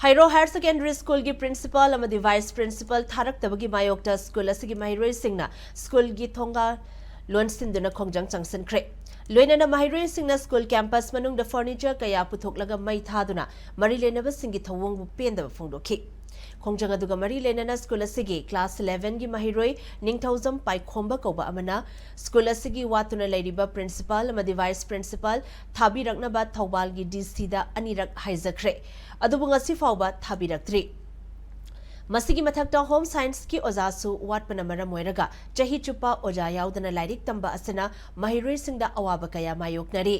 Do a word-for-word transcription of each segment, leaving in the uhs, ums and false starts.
ꯍꯩꯔꯣꯛ higher secondary ꯁ꯭ꯀꯨꯜꯒꯤ principal ꯑꯃꯗꯤ vice principal ꯊꯥꯔꯛꯇꯕꯒꯤ ꯃꯥꯌꯣꯛꯇ ꯁ꯭ꯀꯨꯜ ꯑꯁꯤꯒꯤ ꯃꯍꯩꯔꯣꯏꯁꯤꯡꯅ ꯁ꯭ꯀꯨꯜꯒꯤ ꯊꯣꯡꯒꯥꯜ ꯂꯣꯟꯁꯤꯟꯗꯨꯅ ꯈꯣꯡꯖꯪ ꯆꯪꯁꯤꯟꯈ꯭ꯔꯦ꯫ ꯂꯣꯏꯅꯅ ꯃꯍꯩꯔꯣꯏꯁꯤꯡꯅ ꯁ꯭ꯀꯨꯜ ꯀꯦꯝꯄꯁ ꯃꯅꯨꯡꯗ ꯐꯔꯅꯤꯆꯔ ꯀꯌꯥ ꯄꯨꯊꯣꯛꯂꯒ ꯃꯩ ꯊꯥꯗꯨꯅ ꯃꯔꯤ ꯂꯩꯅꯕꯁꯤꯡꯒꯤ ꯊꯧꯑꯣꯡꯕꯨ ꯄꯦꯟꯗꯕ ꯐꯣꯡꯗꯣꯛꯈꯤ꯫ ꯈꯣꯡꯖꯪ ꯑꯗꯨꯒ ꯃꯔꯤ ꯂꯩꯅꯅ ꯁ꯭ꯀꯨꯜ ꯑꯁꯤꯒꯤ ꯀ꯭ꯂꯥꯁ elevenꯒꯤ ꯃꯍꯩꯔꯣꯏ ꯅꯤꯡꯊꯧꯖꯝ ꯄꯥꯏꯈꯣꯝꯕ ꯀꯧꯕ ꯑꯃꯅ ꯁ꯭ꯀꯨꯜ ꯑꯁꯤꯒꯤ ꯋꯥꯠꯇꯨꯅ ꯂꯩꯔꯤꯕ ꯄ꯭ꯔꯤꯟꯁꯤꯄꯥꯜ ꯑꯃꯗꯤ ꯚꯥꯏꯁ ꯄ꯭ꯔꯤꯟꯁꯤꯄꯥꯜ ꯊꯥꯕꯤꯔꯛꯅꯕ ꯊꯧꯕꯥꯜꯒꯤ ꯗꯤ ꯁꯤꯗ ꯑꯅꯤꯔꯛ ꯍꯥꯏꯖꯈ꯭ꯔꯦ꯫ ꯑꯗꯨꯕꯨ ꯉꯁꯤ ꯐꯥꯎꯕ ꯊꯥꯕꯤꯔꯛꯇ꯭ꯔꯤ꯫ ꯃꯁꯤꯒꯤ ꯃꯊꯛꯇ ꯍꯣꯝ ꯁꯥꯏꯟꯁꯀꯤ ꯑꯣꯖꯥꯁꯨ ꯋꯥꯠꯄꯅ ꯃꯔꯝ ꯑꯣꯏꯔꯒ ꯆꯍꯤ ꯆꯨꯞꯄ ꯑꯣꯖꯥ ꯌꯥꯎꯗꯅ ꯂꯥꯏꯔꯤꯛ ꯇꯝꯕ ꯑꯁꯤꯅ ꯃꯍꯩꯔꯣꯏꯁꯤꯡꯗ ꯑꯋꯥꯕ ꯀꯌꯥ ꯃꯥꯌꯣꯛꯅꯔꯤ꯫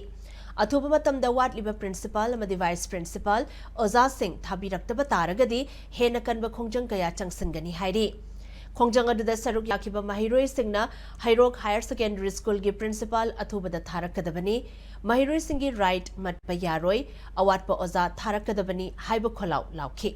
ꯑꯊꯨꯕ ꯃꯇꯝꯗ ꯋꯥꯠꯂꯤꯕ ꯄ꯭ꯔꯤꯟꯁꯤꯄꯥꯜ ꯑꯃꯗꯤ ꯚꯥꯏꯁ ꯄ꯭ꯔꯤꯟꯁꯤꯄꯥꯜ ꯑꯣꯖꯥꯁꯤꯡ ꯊꯥꯕꯤꯔꯛꯇꯕ ꯇꯥꯔꯒꯗꯤ ꯍꯦꯟꯅ ꯀꯟꯕ ꯈꯣꯡꯖꯪ ꯀꯌꯥ ꯆꯪꯁꯤꯟꯒꯅꯤ ꯍꯥꯏꯔꯤ꯫ ꯈꯣꯡꯖꯪ ꯑꯗꯨꯗ ꯁꯔꯨꯛ ꯌꯥꯈꯤꯕ ꯃꯍꯩꯔꯣꯏꯁꯤꯡꯅ ꯍꯩꯔꯣꯛ ꯍꯥꯌꯔ ꯁꯦꯀꯦꯟꯗꯔꯤ ꯁ꯭ꯀꯨꯜꯒꯤ ꯄ꯭ꯔꯤꯟꯁꯤꯄꯥꯜ ꯑꯊꯨꯕꯗ ꯊꯥꯔꯛꯀꯗꯕꯅꯤ, ꯃꯍꯩꯔꯣꯏꯁꯤꯡꯒꯤ ꯔꯥꯏꯠ ꯃꯠꯄ ꯌꯥꯔꯣꯏ, ꯑꯋꯥꯠꯄ ꯑꯣꯖꯥ ꯊꯥꯔꯛꯀꯗꯕꯅꯤ ꯍꯥꯏꯕ ꯈꯣꯜꯂꯥꯎ ꯂꯥꯎꯈꯤ꯫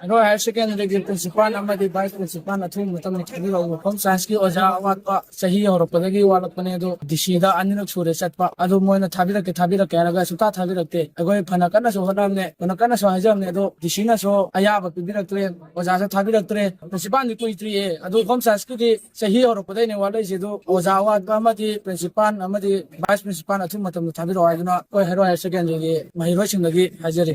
ꯍꯩꯔꯣꯛ ꯍꯥꯌꯔ ꯁꯦꯀꯦꯟꯗꯔꯤꯒꯤ ꯄ꯭ꯔꯤꯟꯁꯤꯄꯥꯜ ꯑꯃꯗꯤ ꯚꯥꯏꯁ ꯄ꯭ꯔꯤꯟꯁꯤꯄꯥꯜ ꯑꯊꯨꯕ ꯃꯇꯝꯗ ꯊꯥꯕꯤꯔꯛꯎ꯫ ꯍꯣꯝ ꯁꯥꯏꯟꯁꯀꯤ ꯑꯣꯖꯥ ꯑꯋꯥꯠꯄ ꯆꯍꯤ ꯍꯧꯔꯛꯄꯗꯒꯤ ꯋꯥꯠꯂꯛꯄꯅꯦ, ꯑꯗꯣ ꯗꯤ ꯁꯤꯗ ꯑꯅꯤꯔꯛ ꯁꯨꯔꯦ ꯆꯠꯄ꯫ ꯑꯗꯣ ꯃꯣꯏꯅ ꯊꯥꯕꯤꯔꯛꯀꯦ ꯊꯥꯕꯤꯔꯛꯀꯦ ꯍꯥꯏꯔꯒ ꯁꯨꯡꯊꯥ ꯊꯥꯕꯤꯔꯛꯇꯦ꯫ ꯑꯩꯈꯣꯏ ꯐꯅ ꯀꯟꯅꯁꯨ ꯍꯣꯠꯅꯕꯅꯦ, ꯐꯅ ꯀꯟꯅꯁꯨ ꯍꯥꯏꯖꯕꯅꯦ, ꯑꯗꯣ ꯗꯤ ꯁꯤꯅꯁꯨ ꯑꯌꯥꯕ ꯄꯤꯕꯤꯔꯛꯇ꯭ꯔꯦ, ꯑꯣꯖꯥꯁꯨ ꯊꯥꯕꯤꯔꯛꯇ꯭ꯔꯦ꯫ ꯄ꯭ꯔꯤꯟꯁꯤꯄꯥꯜꯗꯤ ꯀꯨꯏꯗ꯭ꯔꯤꯌꯦ, ꯑꯗꯣ ꯍꯣꯝ ꯁꯥꯏꯟꯁꯀꯤꯗꯤ ꯆꯍꯤ ꯍꯧꯔꯛꯄꯗꯩꯅꯦ ꯋꯥꯠꯂꯛꯏꯁꯦ꯫ ꯑꯗꯣ ꯑꯣꯖꯥ ꯑꯋꯥꯠꯄ ꯑꯃꯗꯤ ꯄ꯭ꯔꯤꯟꯁꯤꯄꯥꯜ ꯑꯃꯗꯤ ꯚꯥꯏꯁ ꯄ꯭ꯔꯤꯟꯁꯤꯄꯥꯜ ꯑꯊꯨꯕ ꯃꯇꯝꯗ ꯊꯥꯕꯤꯔꯛꯑꯣ ꯍꯥꯏꯗꯨꯅ ꯑꯩꯈꯣꯏ ꯍꯩꯔꯣꯛ ꯍꯥꯌꯔ ꯁꯦꯀꯦꯟꯗꯔꯤꯒꯤ ꯃꯍꯩꯔꯣꯏꯁꯤꯡꯗꯒꯤ ꯍꯥꯏꯖꯔꯤ꯫